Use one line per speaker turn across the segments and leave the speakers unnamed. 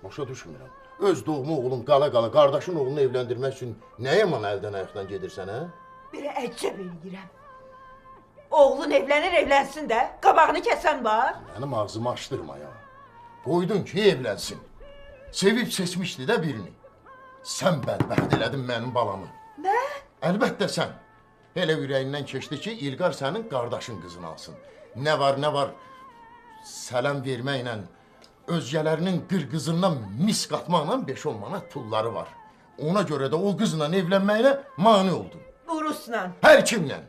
Başa düşmürəm. Öz doğma oğlun qala-qala qardaşın oğlunu evləndirmək üçün nəyə man əldən ayaqdan gedirsən, hə?
Belə əcəb eləyirəm. Oğlun evlənir, evlənsin də. Qabağını kəsən var.
Mənim ağzımı açdırma ya. Qoydun ki, evlənsin. Sevib seçmişdi də birini. Sən bədbəxt elədin mənim balamı.
Mən?
Əlbəttə sən. Elə ürəyindən keçdi ki, İlqar sənin qardaşın qızını alsın. Nə var, nə var sələm verməklə, özgələrinin qırqızından mis qatmaqla 5-10 manat pulları var. Ona görə də o qızla evlənməklə mane oldun.
Bu Rusla.
Hər kimlə.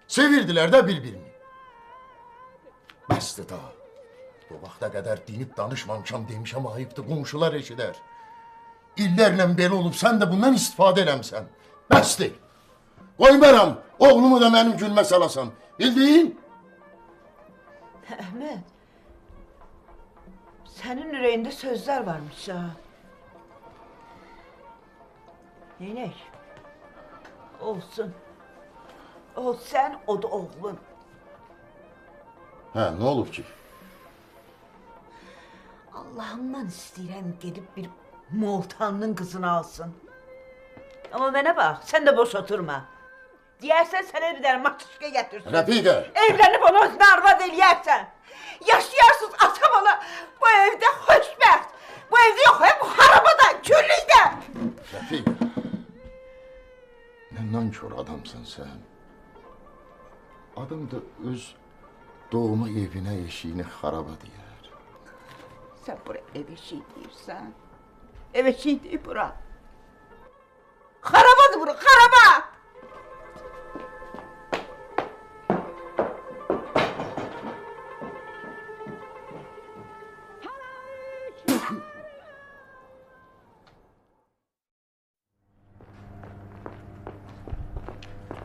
Sevirdilər də bir-birini. Bəsdir daha. Bu vaxta qədər dinib danışmamışam demişəm, ayıbdır, qonşular eşidər. İllərlə belə olub, sən də bundan istifadə eləmsən. Bəsdir. Qoymaram, oğlumu da mənim gülmə salasan. Bildin?
Əhməd, sənin ürəyində sözlər varmış ha. Neynək? Olsun. Ol sən, o da oğlun.
Hə, nə olub ki?
Allahımdan istəyirəm gedib bir Moltanın qızını alsın. Amma mənə bax, sən də boş oturma. Deyərsən sənə bir dənə matuşka gətirsin.
Rəfiqə!
Evlənib onu özünə arvad eləyərsən. Yaşayarsınız ata bala bu evdə xoşbəxt. Bu evdə yox, bu xarabada, küllükdə.
Rəfiqə, nə nankor adamsan sən. Adam da öz doğma evinə, eşiyini xaraba deyər.
Sən bura ev eşiyi deyirsən. Ev eşiyi deyir bura. Xarabadır bura, xaraba!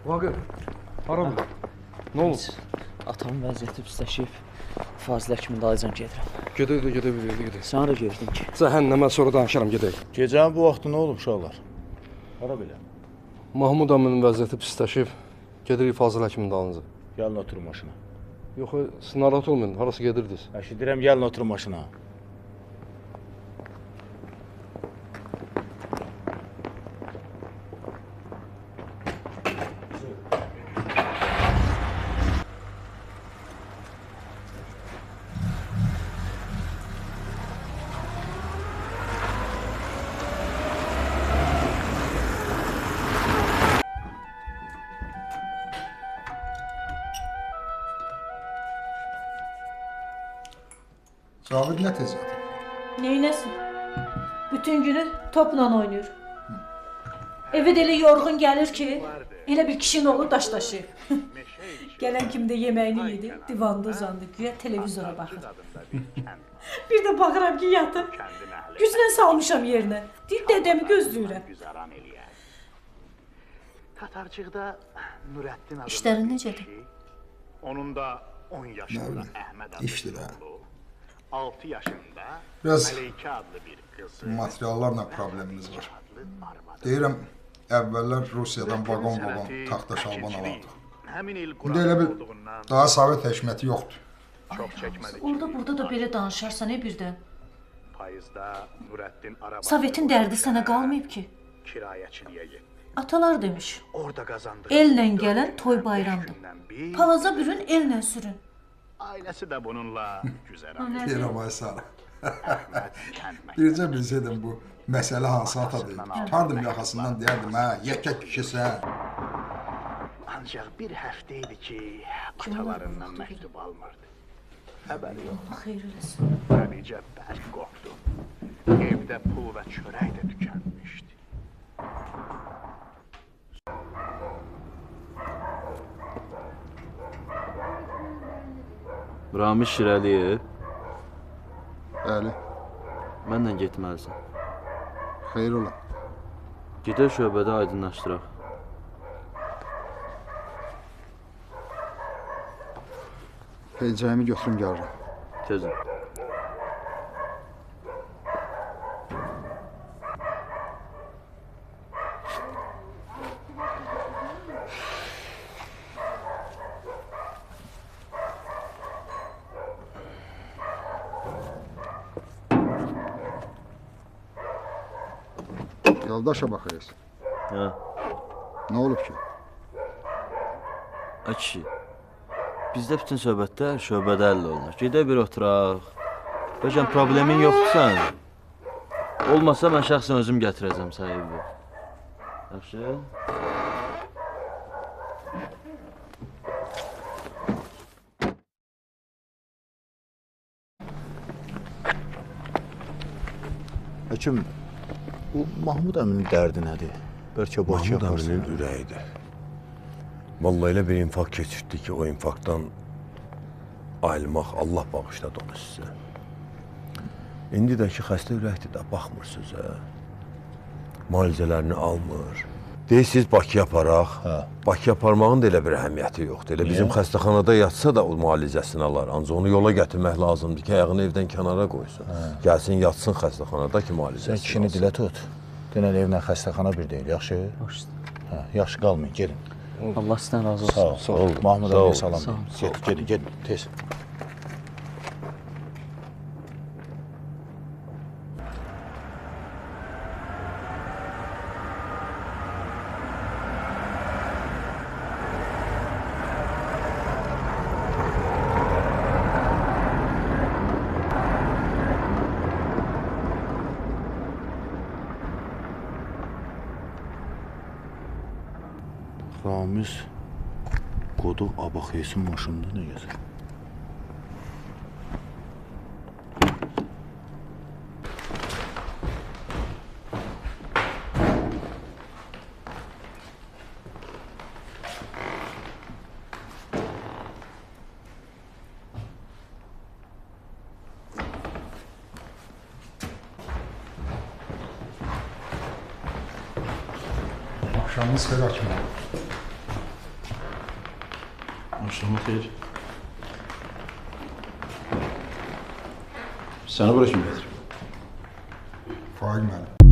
Vaqif, hara bu? Nə olub?
Atamın vəziyyəti pisləşib. Fazil həkimin dalıycan gedirəm.
Gedək də, gedək, gedək, gedək.
Sən hara gedirdin ki?
Cəhənnəmə, sonra danışaram, gedək.
Gecənin bu vaxtı nə olub uşaqlar? Hara belə?
Mahmud əminin vəziyyəti pisləşib. Gedirik Fazil həkimin dalınca.
Gəlin oturun maşına.
Yox, siz narahat olmayın, harası gedirdiniz?
Əşi, deyirəm, gəlin oturun maşına.
Cavid nə tez yatır?
Neynəsin? Bütün günü topla oynayır. Evə də elə yorğun gəlir ki, elə bir kişinin oğlu daş daşıyır. Gələn kimi də yeməyini yedi, divanda uzandı, güya televizora baxır. Bir də baxıram ki, yatıb. Güclə salmışam yerinə. Deyir, dədəmi gözləyirəm.
İşlərin necədir?
Onun da 10 yaşında Əhməd adlı
İşdir ha.
6 yaşında
biraz
Məleykə adlı bir qızı,
materiallarla problemimiz var. Deyirəm, əvvəllər Rusiyadan vaqon-vaqon taxta şalban alardıq. İndi elə bil, daha Sovet hökuməti yoxdur.
Orada burada da belə danışarsan, birdən. Sovetin dərdi sənə qalmayıb ki. Atalar demiş, ellə gələn toy bayramdır. Palaza bürün, ellə sürün.
Ailəsi də bununla güzəran.
Deyirəm, ay Sara. Bircə bilsəydim bu məsələ hansı atadır. Tutardım yaxasından, deyərdim, hə, yekə kişisən.
Ancaq bir həftə idi ki, atalarından məktub almırdı. Xəbəri yox.
Xeyr eləsin.
Xədicə bərk qorxdu. Evdə pul və çörək də tükənmişdi.
Ramiz Şirəliyev.
Bəli.
Mənlə getməlisən.
Xeyr ola.
Gedək şöbədə aydınlaşdıraq.
Pencəyimi götürüm gəlirəm.
Tezim.
Yoldaşa baxırız.
Hə.
Nə olub ki?
Ay kişi, bizdə bütün söhbətlər şöbədə həll olunur. Gedək bir oturaq. Bəlkə problemin yoxdur sənin. Olmasa mən şəxsən özüm gətirəcəm səni evə. Yaxşı?
Həkim, bu Mahmud əminin dərdi nədir? Bəlkə Bakıya
Mahmud əminin ürəyidir. Vallahi elə bir infarkt keçirtdi ki, o infarktdan ayılmaq Allah bağışladı onu sizə. İndi də ki, xəstə ürəkdir də, baxmır sözə. Müalicələrini almır. Deyirsiniz Bakıya aparaq. Hə. Bakıya aparmağın da elə bir əhəmiyyəti yoxdur. Elə bizim xəstəxanada yatsa da o müalicəsini alar. Ancaq onu yola gətirmək lazımdır ki, ayağını evdən kənara qoysun. Hə. Gəlsin, yatsın xəstəxanada ki, müalicəsini alsın.
Sən kişini dilə tut. Denən evlə xəstəxana bir deyil, yaxşı?
Yaxşı.
Hə, yaxşı qalmayın, gedin.
Allah sizdən razı olsun.
Sağ ol. Mahmud əmiyə salam deyin. Get, gedin, gedin, tez. Ramiz Qoduq Abaxeysin maşınında nə gəzir?
Axşamınız xeyir hakim.
Axşamın xeyir. Səni bura kim gətirib?
Faiq müəllim.